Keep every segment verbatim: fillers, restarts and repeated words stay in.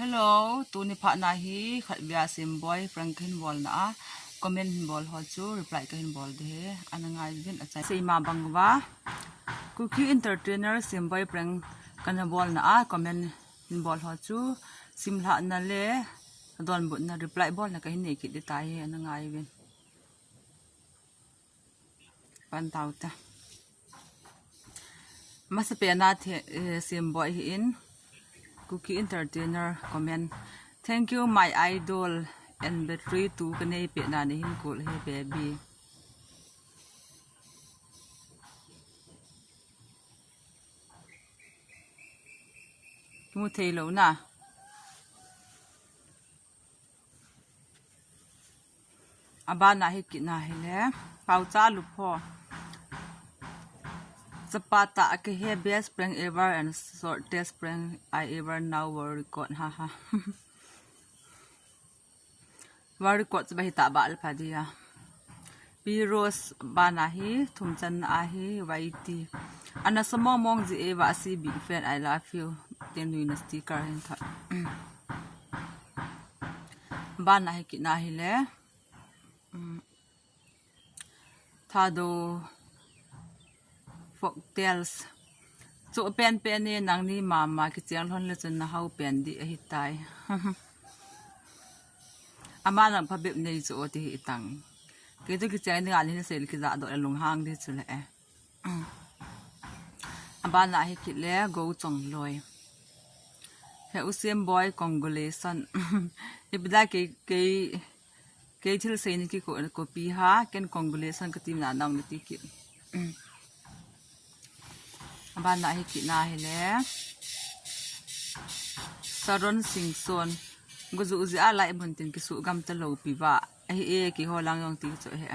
Hello, tuni phat na hi khat bia Simboi prank kahin bol na a, comment hin bol ho chu reply kahin bol de he, ana ngai uvin achai. Seima bang uva, Kuki Entertainer Simboi prank kana bol na a, comment hin bol ho chu simlhah na le donbut na reply bol na kahin nei kit de tai, ana ngai uvin. Pan tau ta. Masa pena the, eh, Simboi hi in, Kuki Entertainer comment. Thank you, my idol, and battery tu kanei pena nei hin kul he, baby. Mu thei lou na. Abana hi kit na hile. Pau cha lu pho. Chapa ta a ke he, best prank ever and shortest prank I ever know, world record, ha ha. World record chu ba hi ta ba le pha dia. Pi Rose bana hi, thum chan a hi, Y T. Ana sa mong mong ji e, Vasi big fan, I love you. Ten nui na sticker hin tha. Bana hi kit na hile. Um, Thado Folktales. Chu pen pen e, nangni mama kicheng lhon le chun na hau pen di ahi tai. Ama nang pha bep nei chu o ti hi tang. Kei chu kicheng dinga ni sei le kija doh le lunghang di chu le e. Abana hi kit le Go Chongloi. He u Simboi, congratulation. Ipi da kei, kei, kei thil sei ni ki ko, copy ha, ken congratulation kati na nang ni ti kit. Abana hi kit na hile. Saron Singson. Guju uji a lai mun tin kisu gam ta lo pi va. Ahi e, kiho lang jong ti chu he.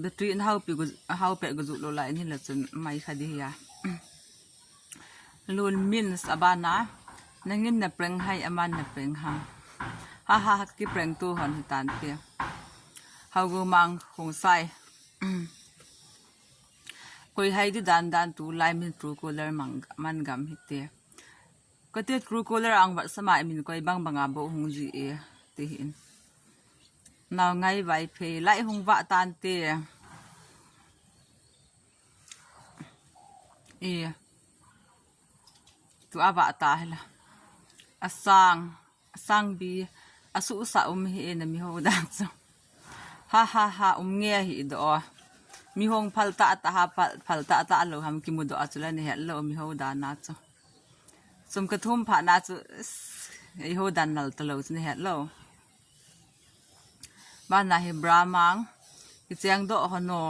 Battery in hau pi gu, hau pe guju lo lai ni la chun mai kha di hi a. Lun Min sa bana, nangin na prank hai, aman na prank ham. Ha ha ha, ki prank tu hon hi tan te. Hau gu mang hung sai. Koi hai di dan dan tu lai min Truecaller mang, man gam hi te. Kati Truecaller ang WhatsApp a min koi bang bang a bo hung ji e, ti hin. Nau ngai vai phei, lai hung va tan te. E. Tu a va ta hela. Asang, asang bi, asu sa um hi e na mi ho dan chu. Ha ha ha, um nge hi do. Mi hong phal ta ta ha, phal, phal ta ta lo ham ki mu do a chu la ni het lo mi ho dan na chu. Sum ka thum pha na chu, is, ei ho dan nal ta lo chu ni het lo. Bana hi Brahmang, kicheng do ho no.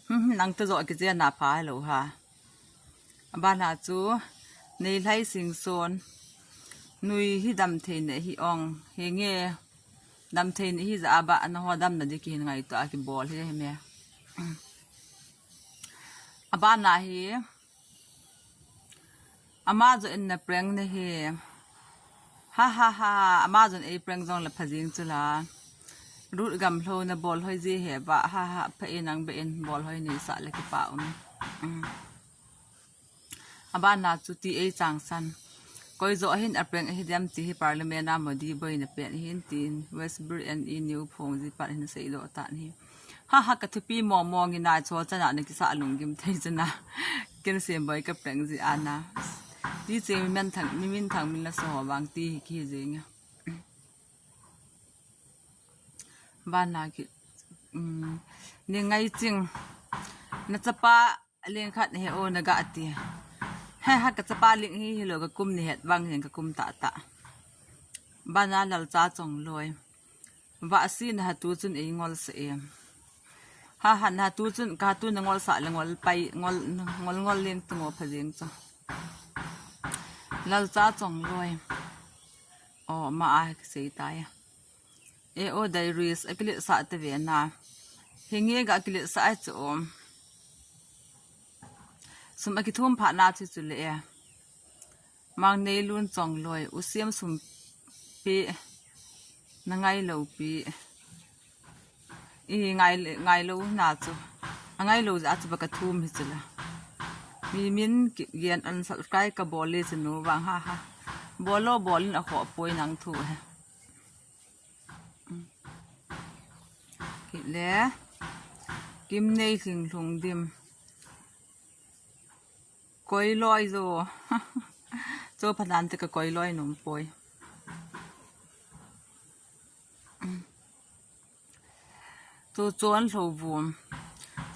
Hmm, nang ta jo kicheng na pha lo ha. Bana chu, nei lai Singson, nui hi dam thei ne hi ong, he nge, dam thei ne hi ja ba, na ho dam na di ki hin ngai to a ki bol hi he me. Abana hi, ama jo in na prank ne hi. Ha ha ha, ama jo in ei prank jong la pha jing chu la. Rut gam hlo na bol hoi ji he ba, ha ha, pha e nang be in bol hoi nei sa le ki pa um. Mm. Abana chu ti ei chang san. Koi jo hin a prank hi dem ti hi parliament a Modi boi na pen hin tin Westbury and E New Phongji pat hin sei do tan hi. Ha ha, ka thupi mo mo ngi na cho chana na kisa lunggim thei chana. Ken Simboi ka prank ji ana. Ti che mi men thang, mi min thang min la so bang ti hi ki jing. Bana ki, um, ni ngai ching. Na chapa ling khat he o na ga ti. He ha, ka chapa ling hi hi lo, ka kum ni het bang hin ka kum ta ta. Bana Lalcha Chongloi. Va si na ha tu chun ei ngol sa em. Ha ha, na tu chun ka tu na ngol sa le ngol pai, ngol, ngol, ngol ling tu ngo pha jing chu. Lalcha Chongloi. O, ma a ki sei ta ya. E o Diaries, a kilet sa ta ve na. Hi nge ga kilet sa a chu om. Sum a ki thum pha na chu chu le e. Mang nei lun Chongloi, u siam sum pi, na ngai lo pi. I ngai, ngai lo na chu. A ngai lo ja chu ba ka thum hi chu la. Mi min ki gen an subscribe ka bol le chu nu vang ha ha. Bolo bolin a kho poi nang thu he. Kile. Kim nei hling hlung dim. Koi loi zo. Cho phanan te ka koi loi nom poi. Cho chon hlo vum.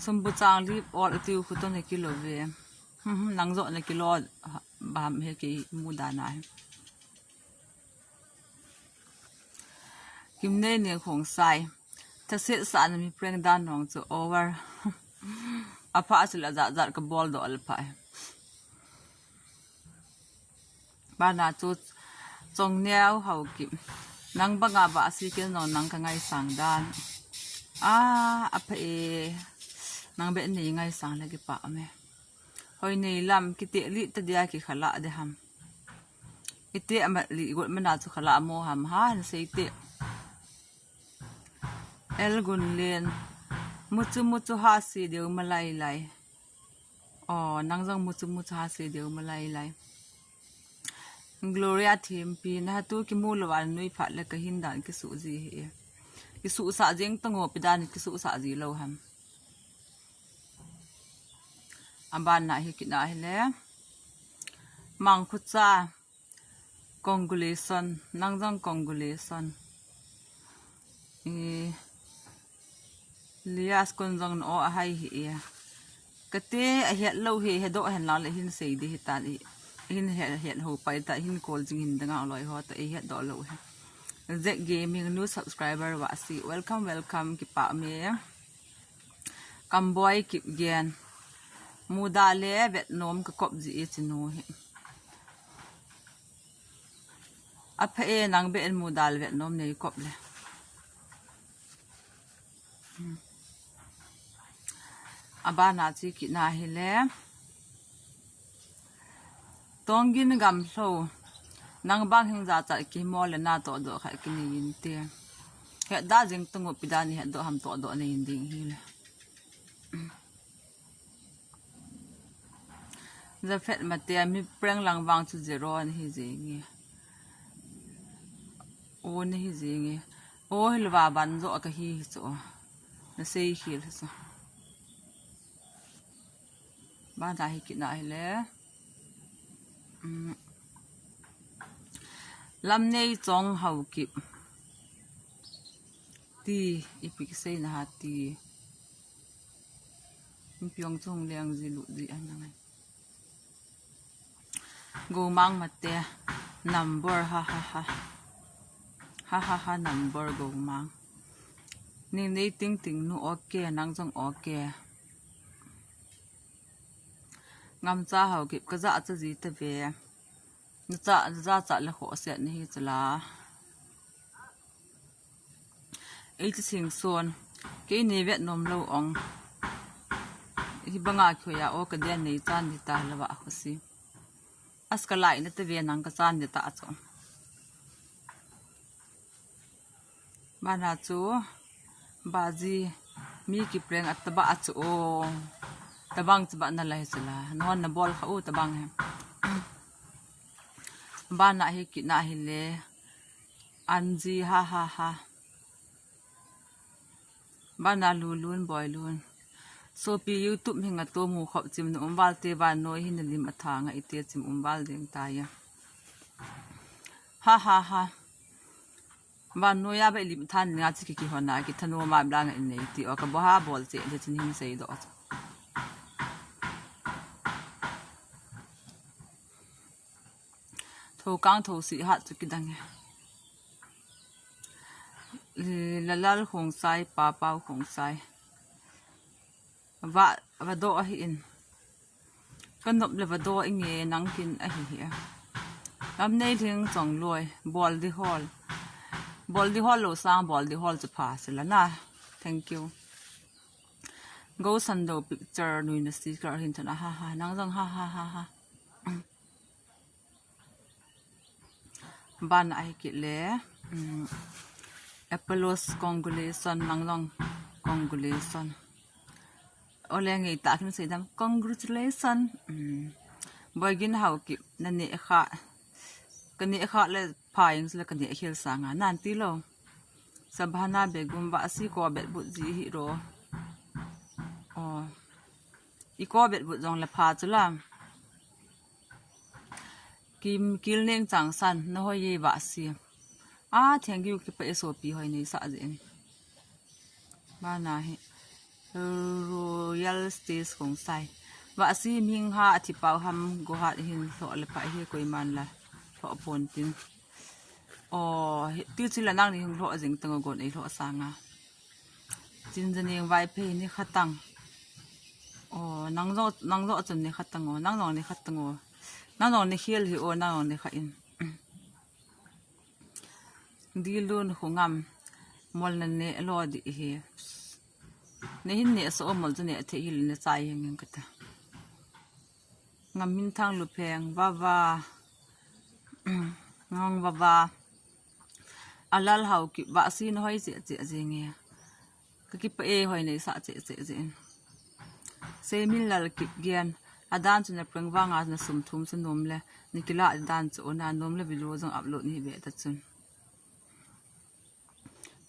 Sumbu chang lip ol atiu khu to na kilo ve. Nang zo na kilo bam he kei mu da na he. Kim nei ne khong sai. Thaset sa na mi prank dan nong chu over. Apha sil a zat zat ka bol do al pha. Bana chu chong neo hau ki. Nang banga ba si kel nong nang ka ngai sang dan. A, apha e. Nang be nei ngai sang le ki pa me. Hoi nei lam ki te li ta dia ki khala de ham. Ite ama li got mana chu khala mo ham ha na sei te. El gun len. Muchu muchu ha si deu ma lai lai. Oh, nang jong muchu muchu ha si deu ma lai lai. Gloria Thimpi, na tu ki mu lo an nui phat le ka hin dan ki su ji he. Ki su sa jeng tango pi dan ki su sa ji lo ham. Aban na hi ki na hi le. Mang khu cha. Congratulation, nang jong congratulation. Eh, Lias kun jong no a hai hi e. Kate a het lo he, he do hen la le hin sei di hi ta ni. Hin he het ho pai ta hin kol jing hin danga loi ho ta e het do lo he. Jack Gaming new subscriber wa si. Welcome, welcome ki pa me. Kamboi Kipgen. Muda le vet nom ka kop ji e chinu hi. Apha e nang be en muda le vet nom nei kop le. Abana chi ki na hi le. Tongin gam hlo. Nang bang hing ja cha ki mo le na to do kha ki ni yin te. He da jing tungu pi da ni he do ham to do ni yin ding hi le. Japhet mate mi prank lang vang chu zero ni hi jing e. O ni hi jing e. O hi lwa ban zo ka hi hi chu. Na sei hi le chu. Bana hi ki na hi le. Lam nei chong hau kip. Ti, ipi ki sei na ha ti. Piong chung leng ji lu ji an ngai. Go mang mate number ha ha ha. Ha ha ha number go mang. Ning nei ting ting nu okay nang jong okay. Ngam cha hau kip ka ja cha ji ta ve. Na cha, na ja cha le kho set ni hi chala. Ei chi sing son. Kei nei vet nom lo ong. Hi banga khoya o ka den nei chan di ta la va kho si. As ka lai na te ve nang ka chan di ta cho. Bana chu, baji, mi ki prank at taba a chu o. Tabang chu ba na lai chu la. Non na bol kha u tabang he. Bana hi ki na hi le. Anji ha ha ha. Bana lu lun boi lun. Sopi YouTube hinga to mu khop chim na um val te ba noi hin na lim a tha nga i te chim um val ding ta ya. Ha ha ha. Van noya ba ilim than nga chi ki ki hona ki thano ma bla nga in nei ti o ka bo ha bol che le chin hing sei do. Tho kang tho si hat chu ki dang e. Lalal khong sai, papau khong sai. Va, va do ahi in. Ka nop le va do inge nang kin ahi hi a. Lam nei thing chong loi, bol di hol. Bol di hol lo sang, bol di hol chu pha sila na. Thank you. Go Sando picture nui na sticker hin thana ha ha. Nang jong ha ha ha ha. Ban ai ki le. Apollos congratulation nang jong congratulation. Ole ngei ta kin sei dam congratulation. Boigin hau ki na ne kha. Ka neh kha le pha ing sile ka neh khel sanga nan ti lo. Sabhana Begum, Vahsi ko bet but ji hi ro. Oh. I ko bet but jong le pha chu la. Kim Kil Neng Changsan, na hoi ye Vahsi. Ah, thank you, kipa e sopi hoi nei sa jin. Bana hi. Royal Stage Khongsai. Vahsi ming ha athi pau ham go hat hin lo le pa hi koi man la. Lo pon tin. Oh, ti chi la nang ni hung lo jing tang gon ei lo sanga. Chin Janeng Vaiphei ni khatang. Oh, nang jo, nang jo chun ni khatang o, nang jong ni khatang o. Nang jong ni khel hi o, nang jong ni kha in. Dilun Khungam, mol na ne lo di hi. Ne hin ne so mol chu ne the hil ne chai hing hing kata. Ngam Min Thang Lupheng, Vava. Ngong Vava. Alal Haokip, Vahsi na hoi che che jing e. Ka kipa e hoi nei sa che che jin. Seiminlal Kipgen, adan chu na prank vanga na sum thum chu nom le, ni kila adan chu na nom le video jong upload ni ve ta chun.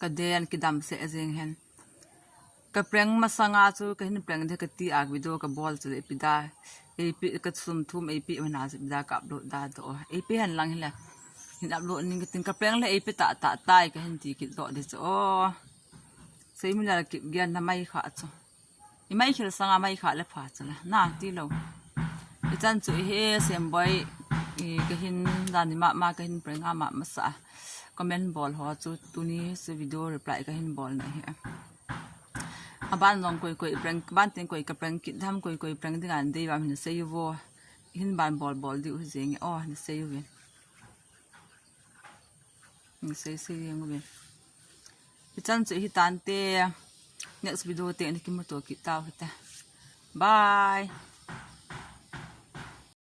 Ka den kidam se jing hen. Ka prank masanga chu ka hin prank de ka ti a video ka bol chu le ipi da. Eipi ka sum thum eipi mana chu ipi da ka upload da do. Eipi hen lang hile. Hin upload ning ka tin ka prank le eipi ta ta tai ka hin ti kit do de chu. Oh. Seiminlal Kipgen na mai kha chu. I mai khel sanga mai kha le pha chu la. Na ti lo. I chan chu i he Semboi i ka hin dan ni ma ma ka hin prank a ma masa. Comment bol ho chu tuni se video reply ka hin bol na hi. Aban jong koi koi prank, ban tin koi ka prank kit ham, koi koi prank ding an dei bam hin sei vo. Hin ban bol bol diu hi jeng e. Oh, hin sei vo. Hin sei sei jeng vo. Hi chan chu hi tan te. Next video te ni kimuto kit tau hita. Bye.